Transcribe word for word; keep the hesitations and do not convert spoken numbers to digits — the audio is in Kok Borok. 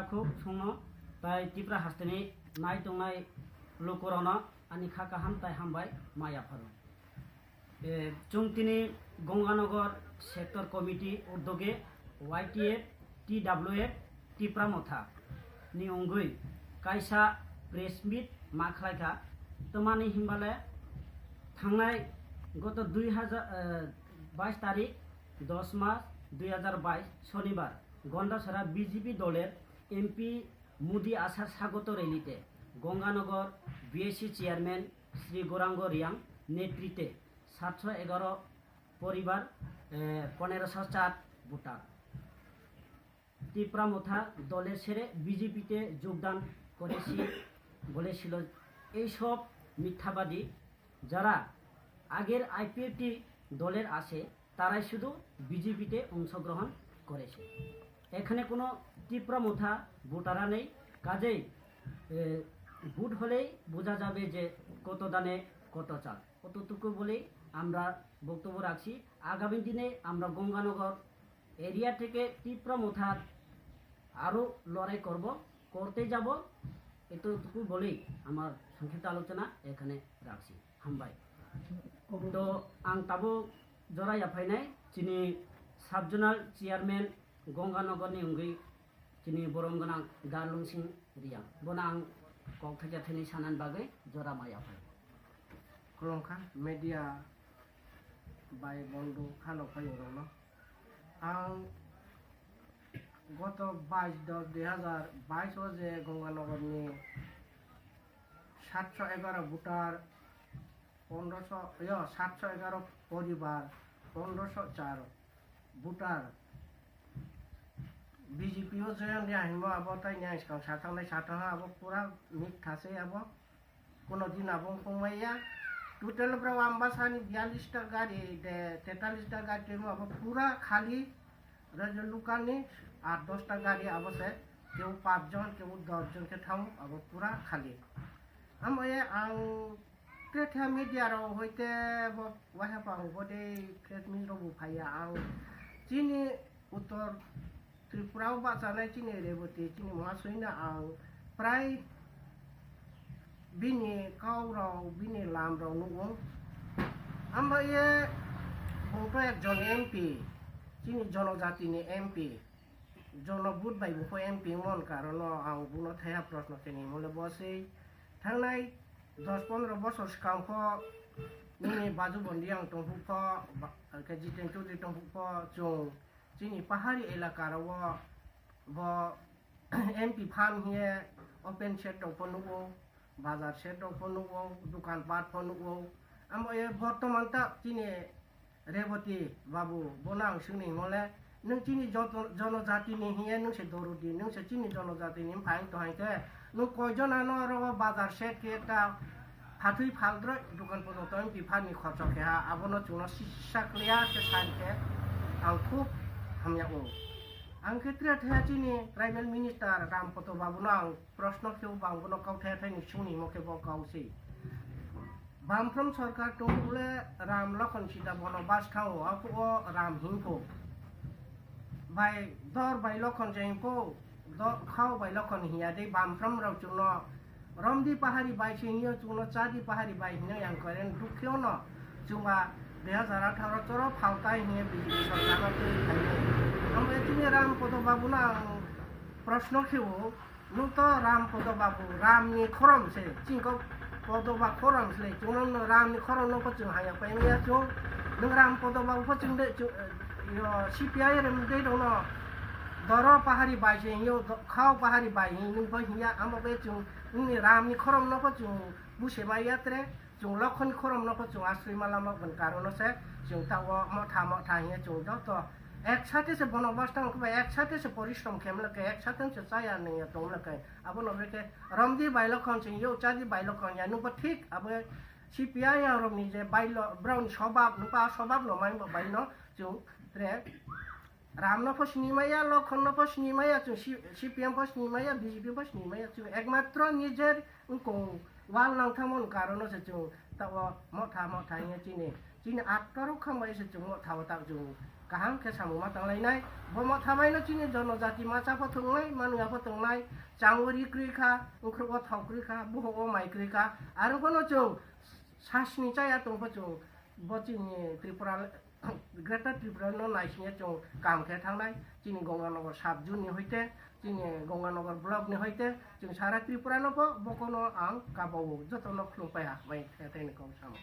Khuk songno tai Tipra hasteni nai tongnai lukurokno ani kha kaham tai hambai ma yapharo. E, chwng tini Gonganagar Sector Committee uddoge Y T F, T W F, Tipra Motha ni wngwi kaisa press meet ma khlai kha. Twmani hinbale thangnai goto dui hajar, eh, bais tarik dos mas dui hajar bais Sonibar Gondasara B J P doler M P Mudi Asar Sagoto Rally te Gonganagar B S C chairman Sri Gorango Riang netrite satso egaro poribar, eh, poneroso char voter Tipra Motha dole sere B J P te jogdan korechi bolesil, ei sob mithabadi, jara ager I P F T doler ase tarai sudu B J P te ongshogrohon korechi. এখানে কোনো টিপ্রা মোথা ভোটাররা নেই, কাজেই, এ, ভোট হলেই বোঝা যাবে যে কত দানে কত চাল। অতটুকু বলেই আমরা বক্তব্য রাখছি। আগামী দিনে আমরা গঙ্গানগর এরিয়া থেকে টিপ্রা মোথার আরও লড়াই করব, করতে যাব। এতটুকু বলেই আমার সংক্ষিপ্ত আলোচনা এখানে রাখছি। হামবাই। তো আং tabuk jora yaphainai chini sub zonal chairman Gonganagar ni wngwi chini borom gwnang Darlungsing Riang. Bono ang kok thaisa thani sanani bagwi jora ma yaphai. Khulumkha media bai bondhu khano phaiyung rokno. Ang goto bais dos dui hazar bais o je Gonganagar ni satso egaro voter, pondroso, yo, satso egaro poribar, pondroso char voter B J P o join dia hinmo abo tai ni ang swkang sa thangnai sa thangha abo pura mitha se abo. Kono din abo wngkong maya. Total bro Ambasani biyallis ta gari de, tetallis ta gari temo abo pura khali. Rajulukani at dos ta gari abo se, keu pach jon, keu dos jon khe thango, abo pura khali. Amo ye ang kretha media rok hoite bo waisa pang bo de press meet rok bo phaiya ang chini Uttor Tripura o bachanai chini Reboti chini Mahasoi no ang prai bini kau rok, bini lam rok nugo. Amo ye bung to ekjon M P, chini jonojati ni M P, jono vote bai bung pho M P wngmani karon no ang bung no thaiha proshno khe ni mole bo se thangnai dos pondro bosor swkang pho nini Baju Bondi ang tong phuh pho, ba-, khe Jiten Chaudhary tong phuh pho chwng chini pahari elaka rok o bo M P farm hiye open shed rok pho nugo, bazar shed rok pho nugo, dukan pat pho nugo. Amo ye bortoman ta chini Reboti babu, bono ang swngni himole, nwng chini joto-, jonojati ni hiye nwng se dorodi, nwng se chini jonojati ni bupha wng tong hai khe, nwng koi jona no oro o bazar shed khe ta phatwi phal droi dukan pojonto M P farm ni khorcho khe ha, abono chwngno sisa kliya khe sai khe ang khub hamya o. Ang khe tre thaya chini tribal minister Ram Poto babu no ang proshno khe o bang bono kau thaya thai ni sungni himo khe bo kau se. Bamphrom sorkar tong bole Ram Lokhon Sita bono bas thao, ako o Ram hingko. Bai dor bai Lokhon je hingko, do-, khao bai Lokhon hiya de Bamphrom rok chwngno romdi pahari bai se hingyo chwngno chadi pahari bai hino yang koren dukhe ono chwngba dui hazar atharo choro phaltai hiye B J P sorkar no twi khaio. Amre chini Ram Poto babu no ang proshno khe o, Nwng to Ram Podo Babu, Ram ni khorom se, chini kok Podo ba khorom se, chwng no Ram ni khorom no pho chwng haya pai maya chwng, nwng Ram Podo Babu pho chwng de, chwng, yo, C P I rem de dong no, doro pahari bai se, yo, do-, khao pahari bai, nwng pho hiya, amo be chwng, nwng ni Ram ni khorom no pho chwng, buse maya tre. Chwng Lokhon khoromno pho chwng aswima lama bwkha karono se chwng ta o motha motha hiya chwng joto ek sate se bono bwstang khe bai ek sate se porishrom khe mlwkhe ek sate se chaya nungya tong mlwkhe abono bekhe romdi bai Lokhon chwng yo chadi bai Lokhon ya nungbo thik abo C P I M rokni je bai lo broni sobab nungba sobab no mai bo bai no chwng tre Ram no pho sini maya, Lokhon no pho sini maya, chwng C-, C P M pho sini maya, B J P pho sini maya, chwng ekmatro nijer wngkong wal nang thangmani karono se chwng ta o motha motha hiya chini, chini atorok kham bai se chwng motha o ta chwng kaham khe samung ma tanglainai. Bo ma thamai no chini jonojati masa pho thwngnai, manwi apho thwngnai, changwi ri kwrwi kha, wngkhrugo thok kwrwi kha, buhok o mai kwrwi kha, aro bono chwng sasni chaya tongpho chwng bo chini Tripura, Greater Tripura no naisingya chwng kam khe thangnai, chini Ganganagar sub zone ni hoite, chini Ganganagar block ni hoite, chwng sara Tripura no bo bokono ang kabao, joto no khulumpai ha, bai khe tei ni kok samo.